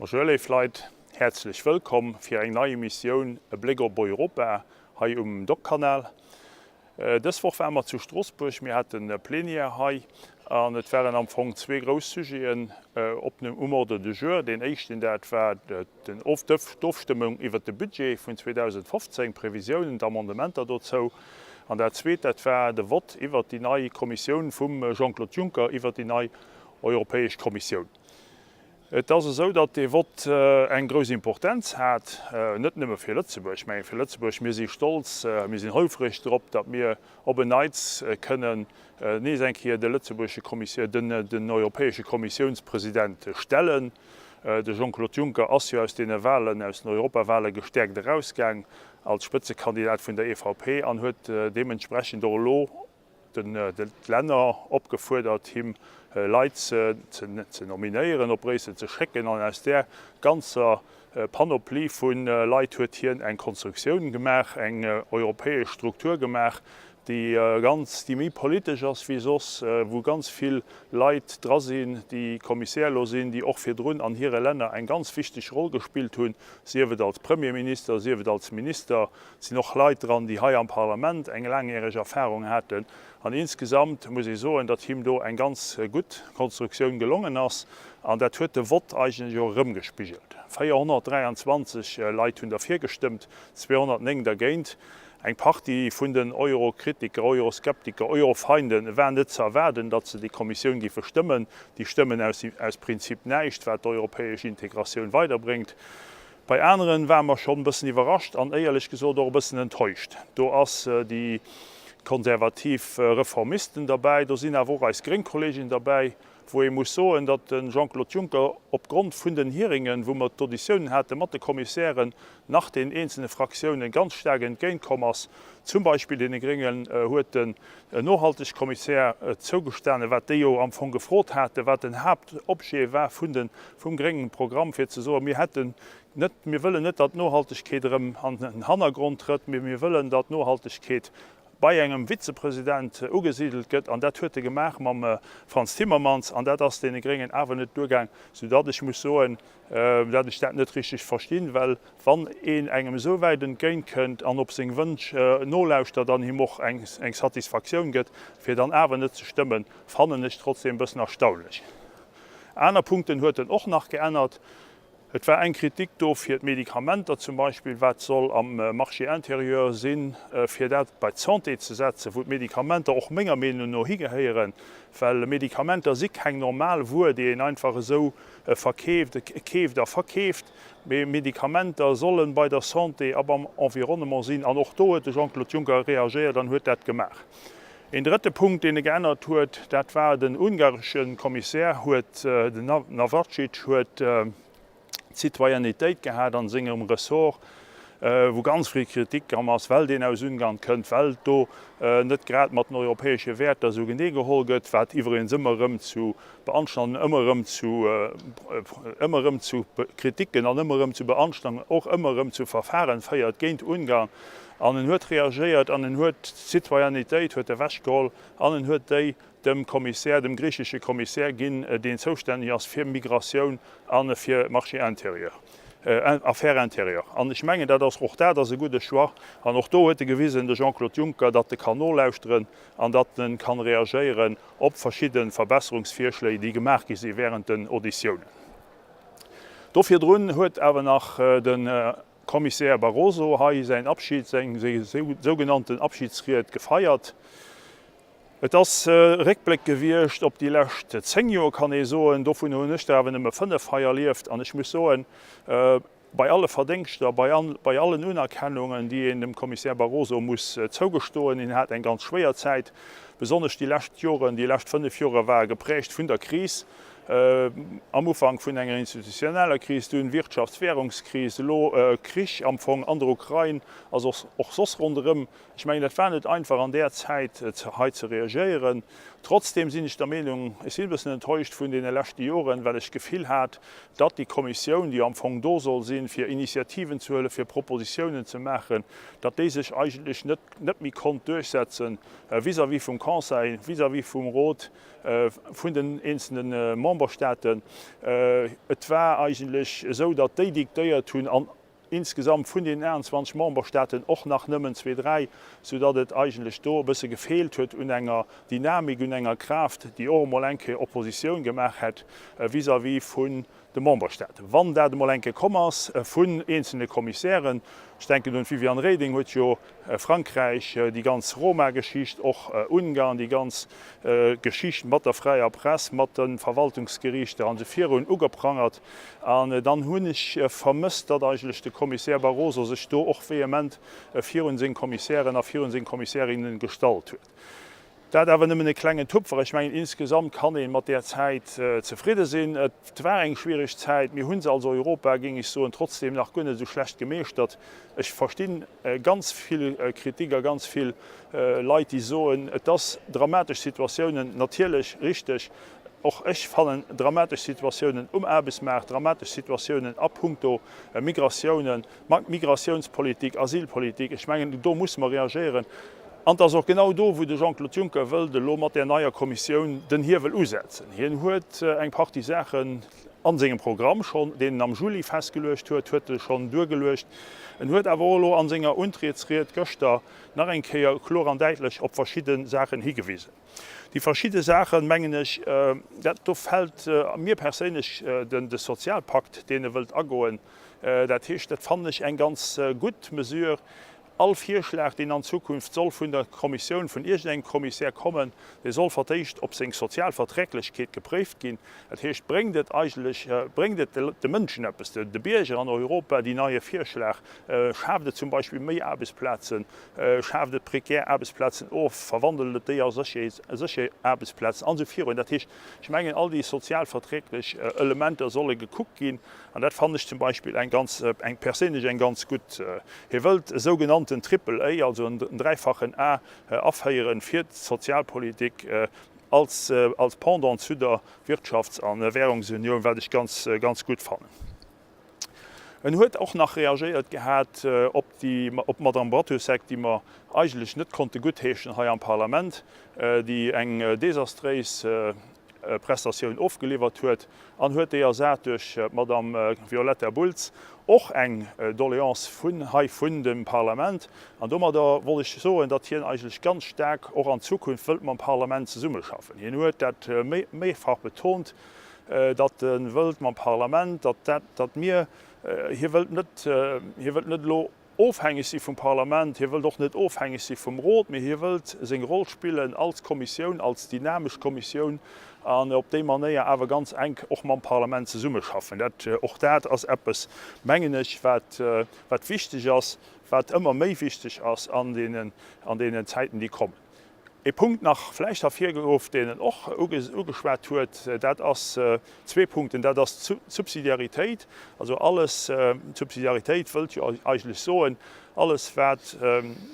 Bonjour léif Leit, häerzlech wëllkomm fir eng nei Emissioun E Bléck op Europa hei um Doc-Kanal. Dës Woch ware mer zu Stroossbuerg, mir haten Plenière hei an et waren am Fong zwee grouss Sujeten op um Ordre du jour. Deen éischten dat war d'Ofstëmmung iwwert de Budget vun 2015, d'Previsiounen, d'Amendementer dozou. An dat zweet dat war de Vott iwwert déi nei Kommissioun vum Jean-Claude Juncker, iwwert déi nei Europäesch Kommissioun. Et ass esou, datt dee Vott eng grouss Importenz hat, net nëmme fir Lëtzebuerg, mä fir Lëtzebuerg. Mir si stolz, mir sinn houfreg drop, datt mir op en Neits kënnen nees eng Kéier de lëtzebuergesche Kommis-, den, den europäesche Kommissiounspresident stellen. De Jean-Claude Juncker ass jo aus deene Wahlen, aus den Europawahlen gestäerkt erausgaang als Spëtzekandidat vun der EVP an huet deementsprechend och elo d'Länner opgefuerdert, him Leit ze nominéieren, op Bréissel ze schécken. An aus där ganzer Panoplie vu Leit huet hien eng Konstruktioun gemaach, eng europäesch Struktur gemaach, déi ganz, déi méi politesch ass wéi soss, wou ganz vill Leit dra sinn, déi Kommissär elo sinn, déi och virdrun an hire Länner eng ganz wichteg Roll gespillt hunn, sief et als Premierminister, sief et als Minister. Et sinn och Leit dran, déi hei am Parlament eng laangjäreg Erfahrung haten. An insgesamt muss ee soen, datt him do eng ganz gutt Konstruktioun gelongen ass. An dat huet de Vott eigentlech och erëmgespigelt. 423 Leit hunn derfir gestëmmt, 209 dergéint. Eng Partie vun den Eurokritiker, Euroskeptiker, Eurofeinden war net ze erwaarden, datt se déi Kommissioun géife stëmmen. Déi stëmmen aus Prinzip näischt, wat d'europäesch Integratioun weiderbréngt. Bei aneren ware mer schonn e bëssen iwwerrascht an éierlech gesot och e bëssen enttäuscht. Do ass déi konservativ Reformisten derbäi, do sinn awer och eis gréng Kolleegen derbäi, wou ee muss soen, datt de Jean-Claude Juncker opgrond vun den Hearingen, wou mer d'Auditiounen hate mat de Kommissären, nach den eenzelne Fraktiounen ganz staark entgéintkomm ass. Zum Beispill deene Gréngen huet en Nohaltegkommissär zougestanen, wat déi jo am Fong gefrot haten, wat den Haaptobjet war vun de, vum gréngen Programm, fir ze soen, mir hätten net, mir wëllen net, datt d'Nohaltegkeet erëm an den Hannergrond trëtt, mee mir wëllen, datt d'Nohaltegkeet bei engem Vizepresident ugesidelt gëtt. An dat huet e gemaach mam Frans Timmermans, an dat ass deene Gréngen awer net duergaang, soudatt ech muss soen, datt ech dat net richteg verstinn, well wann een engem esou wäit entgéint kënnt an op seng Wënsch nolauschtert an him och eng Satisfaktioun gëtt, fir dann awer net ze stëmmen, fannen ech trotzdem e bëssen erstaunlech. Aner Punkten huet en och nach geännert. Et war eng Kritik do fir d'Medikamenter zum Beispill, wat soll am Marché intérieur sinn, fir dat bei d'Santé ze setzen, wou d'Medikamenter och menger Meenung no higehéieren, well Medikamenter si keng normal Wuer, déi een einfach esou verkeeft, keeft a verkeeft, mee Medikamenter sollen bei der Santé a beim Environnement sinn. An och do huet de Jean-Claude Juncker reagéiert an huet dat gemaach. Een drëtte Punkt, deen e geännert huet, dat war den ungaresche Kommissär huet, den Navracsics huet d'Citoyennetéit gehat an sengem Ressort, wou ganz vill Kritik komm ass, well deen aus Ungarn kënnt, well do net grad mat den europäesche Wäerter esou genee geholl gëtt, wat iwwregens ëmmer erëm zu Beanstandungen, ëmmer erëm zu, ëmmer erëm zu Kritiken an ëmmer erëm zu Beanstandungen, och ëmmer erëm zu Verfahren féiert géint Ungarn. An en huet reagéiert an en huet d'Citoyennetéit huet ewechgeholl an en huet déi dem Kommissär, dem griichesche Kommissär ginn, deen zoustänneg ass fir Migratioun a fir Marché intérieur, Affaires intérieures. An ech mengen, dat ass, och dat ass e gudde Choix. An och do huet e gewisen, de Jean-Claude Juncker, datt e kann nolauschteren an datt e kann reagéieren op verschidde Verbesserungsvirschléi, déi gemaach gi si während den Auditiounen. Do virdrun huet awer nach de Kommissär Barroso hei säin Abschied, seng sougenannten Abschidsried gefeiert. Et ass e Réckbléck gewiescht op déi lescht 10 Joer, kann ee soen. Dovun hunn ech der awer nëmme 5 hei erlieft. An ech muss soen, bei alle Verdéngschter, bei allen Unerkennungen, déi een dem Kommissär Barroso muss zougestoen, hien hat eng ganz schwéier Zäit, besonnesch déi lescht Joren, déi lescht 5 Jore ware geprägt vun der Kris, am Ufank vun enger institutioneller Kris, dunn Wirtschafts-Währungskris, elo Krich am Fong an der Ukrain, also och soss ronderëm. Ech mengen, dat war net einfach an där Zäit hei ze reagéieren. Trotzdem sinn ech der Meenung, ech sinn e bëssen enttäuscht vun deene leschte Joren, well ech d'Gefill hat, datt déi Kommissioun, déi am Fong do soll sinn, fir Initiativen ze huelen, fir Propositiounen ze maachen, datt déi sech eigentlech net net méi konnt duerchsetzen vis-à-vis vum Conseil, vis-à-vis vum Rot, vun den eenzelne Memberen. Memberstaaten. Et war eigentlech esou, datt déi diktéiert hunn an insgesamt vun deenen 28 Memberstaaten och nach nëmmen zwee, dräi, soudatt et eigentlech do e bësse gefeelt huet un enger Dynamik, un enger Kraaft, déi och emol eng Kéier Oppositioun gemaach hätt vis-à-vis vun de Memberstaaten. Wann dat emol eng Kéier komm ass vun eenzelne Kommissären, ech denken un d'Viviane Reding, huet jo Frankräich déi ganz Roma-Geschicht, och Ungarn déi ganz Geschicht mat der fräier Press, mat de Verwaltungsgeriichter an esou virun ugeprangert. An dann hunn ech vermësst, datt eigentlech de Kommissär Barroso sech do och vehement virun seng Kommissären a virun seng Kommissärinnen gestallt huet. Dat awer nëmmen e klengen Tupfer. Ech mengen, insgesamt kann ee mat där Zäit zefridde sinn. Et war eng schwierig Zäit. Mir hu se als Europa, géing ech soen, trotzdem nach guer net esou schlecht gemeeschtert. Ech versti ganz vill Kritik a ganz vill Leit, déi soen, et ass dramatesch Situatiounen. Natierlech, richteg, och ech fannen dramatesch Situatiounen um Aarbechtsmaart, dramatesch Situatiounen a puncto Migratiounen. Migratiounspolitik, Asylpolitik, ech mengen, do musse mer reagéieren. An et ass och genau do, wou de Jean-Claude Juncker wëllt elo mat där neier Kommissioun den Hiewel usetzen. Hien huet eng Partie Saachen a sengem Programm schonn, deen en am Juli festgeluecht huet, huet e schonn duergeluecht. En huet awer och elo a senger Untrietsried gëschter nach eng Kéier kloer an däitlech op verschidde Saachen higewisen. Déi verschidde Saachen, mengen ech, dat do fält mir perséinlech de Sozialpakt, deen e wëllt agoen, Dat heescht, dat fannen ech eng ganz gutt Mesure. All Virschlag, deen an Zukunft soll vun der Kommissioun, vun iergendengem Kommissär kommen, dee soll fir d'éischt op seng sozial Verträglechkeet gepréift ginn. Dat heescht, bréngt et eigentlech, bréngt et de Mënschen eppes, de Bierger an Europa, déi neie Virschlag? Schaaft et zum Beispill méi Aarbechtsplazen? Schaaft et prekär Aarbechtsplazen of? Verwandelt et déi a sécher Aarbechtsplazen? An esou virun. Dat heescht, ech mengen, all déi sozial verträglech Elementer solle gekuckt ginn. An dat fannen ech zum Beispill eng ganz, eng perséinlech eng ganz gutt. Hie wëllt e sougenannten Triple A, also en dräifachen A, aféieren fir d'Sozialpolitik als, als Pendant zu der Wirtschafts a Währungsunioun, wat ech ganz, ganz gutt fannen. En huet och nach reagéiert gehat op déi, op d'Madame Bratušek, déi mer eigentlech net konnte guttheeschen hei am Parlament, déi eng desastréis Prestatioun ofgeliwwert huet, an huet déi ersat duerch d'Madame Violetta Bulc, och eng Doléance vun hei vun dem Parlament. An domadder wollt ech soen, datt hien eigentlech ganz staark och an Zukunft wëllt mam Parlament zesummeschaffen. Hien huet dat méifach betont, datt e wëllt mam Parlament, datt dat, datt mir, hie wëllt net, hie wëllt net elo ofhängeg si vum Parlament, hie wëllt och net ofhängeg si vum Rot, mee hie wëllt seng Roll spillen als Kommissioun, als dynamesch Kommissioun an op déi Manéier awer ganz enk och mam Parlament zesummeschaffen. Dat, och dat ass eppes, mengen ech, wat, wat wichteg ass, wat ëmmer méi wichteg ass an deenen, an deenen Zäiten, déi kommen. Ee Punkt nach vläicht ervirgeruff, deen en och ugeschwat huet, dat ass, zwee Punkten, dat ass d'Subsidiaritéit. Also alles, d'Subsidiaritéit wëllt jo eigentlech soen, alles wat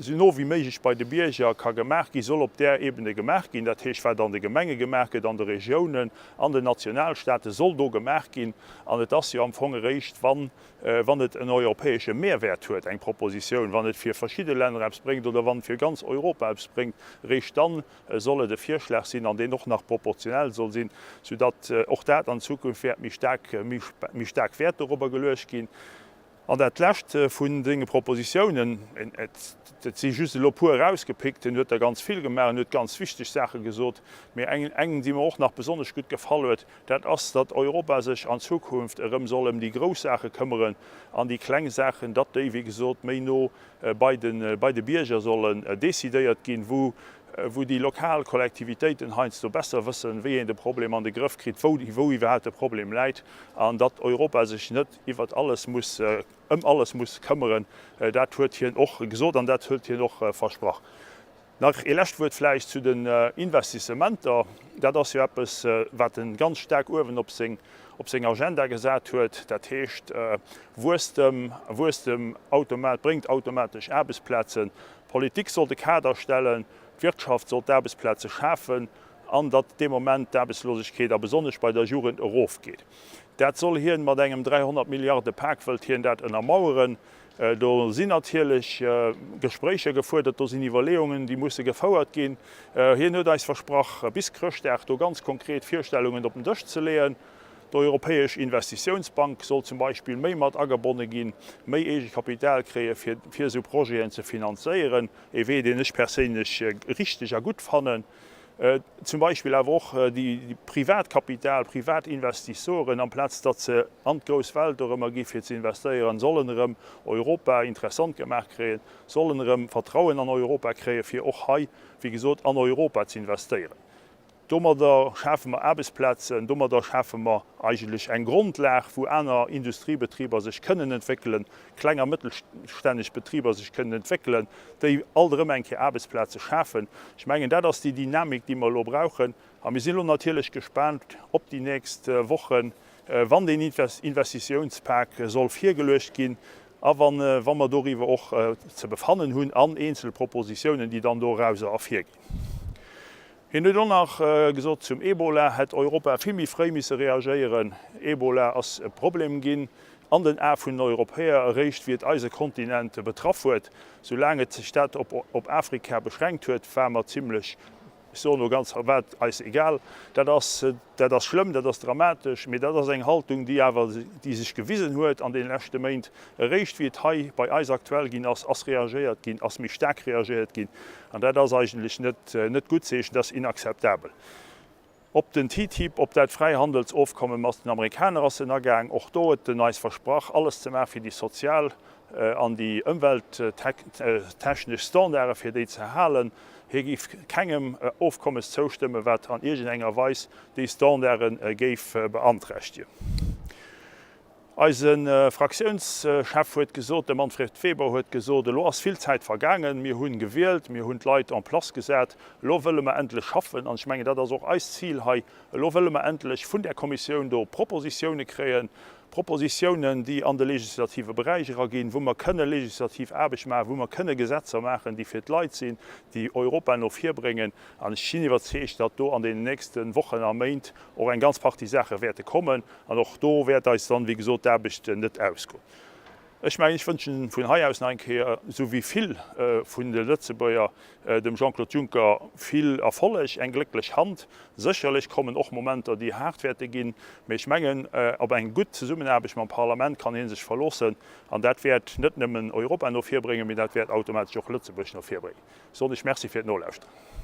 esou no wéi méiglech bei de Bierger ka gemaach ginn, soll op där Ebene gemaach ginn. Dat heescht, wat an de Gemenge gemaach gëtt, an de Regiounen, an den Nationalstaate soll do gemaach ginn. An et ass jo am Fong eréischt, wann wann et en europäesche Mehrwäert huet, eng Propositioun, wann et fir verschidde Länner eppes bréngt oder wann et fir ganz Europa eppes bréngt, eréischt dann soll et e Virschlag sinn, an deen och nach proportionell soll sinn, soudatt och dat an Zukunft wäert méi staark, méi staark Wäert dorobber geluecht ginn. An dat Lescht vun senge Propositiounen, et si just elo e puer erausgepickt, en huet der ganz vill gemaach, en huet ganz wichteg Saache gesot, mee eng, eng, déi mer och nach besonnesch gutt gefall huet, Dat ass, datt Europa sech an Zukunft erëm soll ëm déi grouss Saache këmmeren an déi kleng Saachen, datt déi, wéi gesot, méi no bei de, bei de Bierger sollen decidéiert ginn, wou, wou déi lokal Kollektivitéiten heiansdo besser wëssen, wéi een de Problem an de Grëff kritt, wou, wou iwwerhaapt de Problem läit, an datt Europa sech net iwwert alles muss, ëm alles muss këmmeren. Dat huet hien och gesot an dat huet hien och versprach. Nach ee lescht Wuert vläicht zu den Investissementer. Dat ass jo eppes, wat en ganz staark uewen op seng, op seng Agenda gesat huet. Dat heescht, Wuesstem, Wuesstem automat, bréngt automatesch Aarbechtsplazen. D'Politik soll de Kader stellen, d'Wirtschaft soll d'Aarbechtsplaze schafen an datt dee Moment d'Aarbechtslosegkeet, a besonnesch bei der Jugend, erofgeet. Dat soll hien mat engem 300 Milliarde Pak wëllt hien dat ënnermaueren. Do sinn natierlech Gespréicher gefuerdert, do sinn Iwwerleeungen, déi musse gefouert ginn. Hien huet eis versprach, bis Chrëschtdag do ganz konkret Virstellungen op den Dësch ze leeën. D'Europäesch Investitiounsbank soll zum Beispill méi mat agebonne ginn, méi eege Kapital kréie fir fir esou Projeten ze finanzéieren, ee Wee, deen ech perséinlech richteg a gutt fannen. Zum Beispill awer och déi privat Kapital, privat Investissoren, amplaz datt se an d'grouss Welt dorëmmer gi fir ze investéieren, sollen erëm Europa interessant gemaach kréien, sollen erëm Vertrauen an Europa kréien, fir och hei, wéi gesot, an Europa ze investéieren. Domadder schafe mer Aarbechtsplazen, domadder schafe mer eigentlech eng Grondlag, wou aner Industriebetriber sech kënnen entwéckelen, kleng a mëttelstänneg Betriber sech kënnen entwéckelen, déi alt erëm eng Kéier Aarbechtsplaze schafen. Ech mengen, dat ass déi Dynamik, déi mer elo brauchen. A mir sinn elo natierlech gespaant op déi nächst Wochen, wann deen Investitiounspak soll virgeluecht ginn a wa mer doriwwer och ze befannen hunn an eenzel Propositiounen, déi dann dorauser ervirginn. Hien huet och nach gesot, zum Ebola hätt Europa vill méi fréi misse reagéieren. Ebola ass e Problem ginn an den Ae vun den Europäer eréischt wéi et eise Kontinent betraff huet. Soulaang et sech dat op Afrika beschränkt huet, war mer zimlech, ech soen elo ganz, war et eis egal. Dat ass, dat ass schlëmm, dat ass dramatesch, mee dat ass eng Haltung, déi awer, déi sech gewisen huet an deene leschte Méint. Eréischt wéi et hei bei eis aktuell ginn ass, ass reagéiert ginn, ass méi staark reagéiert ginn. An dat ass eigentlech net net guttzeechen, dat ass inakzeptabel. Op den TTIP, op dat Fräihandelsofkomme mat den Amerikaner ass en agaang. Och do huet en eis versprach, alles ze maachen, fir déi sozial an déi ëmwelttechnesch Standarde fir déi ze halen. Hie géif kengem Ofkommes zoustëmmen, wat an iergendenger Weis déi Standarde géif beanträchtegen. Eise Fraktiounschef huet gesot, de Manfred Weber huet gesot, elo ass vill Zäit vergaangen, mir hu gewielt, mir hunn d'Leit en place gesat, elo wëlle mer endlech schaffen. An ech mengen, dat ass och eist Zil hei, elo wëlle mer endlech vun där Kommissioun do Propositioune kréien, Propositiounen, déi an de legislative Beräich eraginn, wou mer kënne legislativ Aarbecht maachen, wou mer kënne Gesetzer maachen, déi fir d'Leit sinn, déi Europa no vir bréngen. An ech sinn iwwerzeegt, datt do an deenen nächste Wochen a Méint och eng ganz Partie Saache wäerte kommen. An och do wäert eis dann, wéi gesot, d'Aarbecht net ausgoen. Ech mengen, ech wënschen vun hei aus nach eng Kéier, esou wéi vill vun de Lëtzebuerger, dem Jean-Claude Juncker vill Erfolleg, eng glécklech Hand. Sécherlech kommen och Momenter, déi haart wäerte ginn, mee ech mengen, op eng gutt Zesummenaarbecht mam Parlament kann ee sech verloossen. An dat wäert net nëmmen Europa no vir bréngen, mee dat wäert automatesch och Lëtzebuerg no vir bréngen. Soen ech Merci fir d'Nolauschteren.